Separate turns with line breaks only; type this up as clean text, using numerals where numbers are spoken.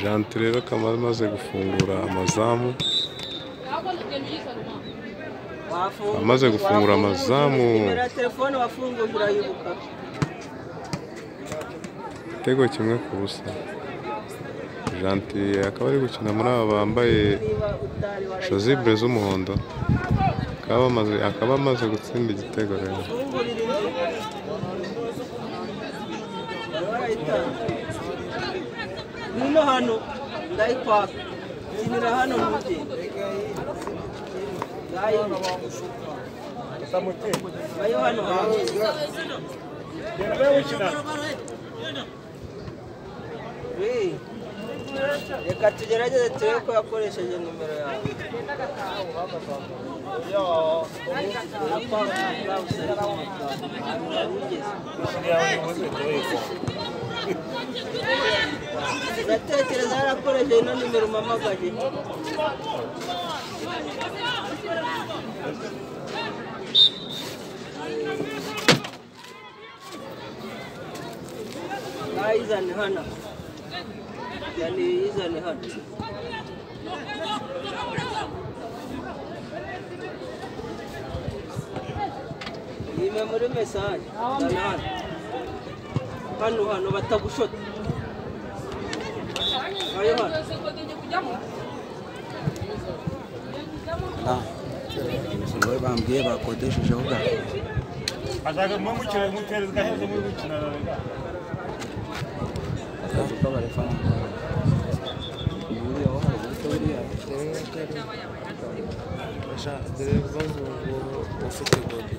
Gentil rero akaba amaze gufungura amazamu, amaze gufungura amazamu. Igitego 1-0. Gentil akaba ari gukina muri aba bambaye chasuble z'umuhondo, akaba amaze gutsinda igitego rero.
Ngwino hano ndayikwaka kinira hano ntugende bayo hano reka tugerageze turebe ko yakoresheje nimero yawe. Uratekereza yarakoresheje ino nimero umpamagaje? Ayizane hano. Yani yizane hano. Yime muri message. Hano. Hano hano batagushota. Ayo hano.
Ah. Bambwiye bakodesheje aho ga.
Azaga mumukira muterezwa heze muri gukina na.
Ufite godi.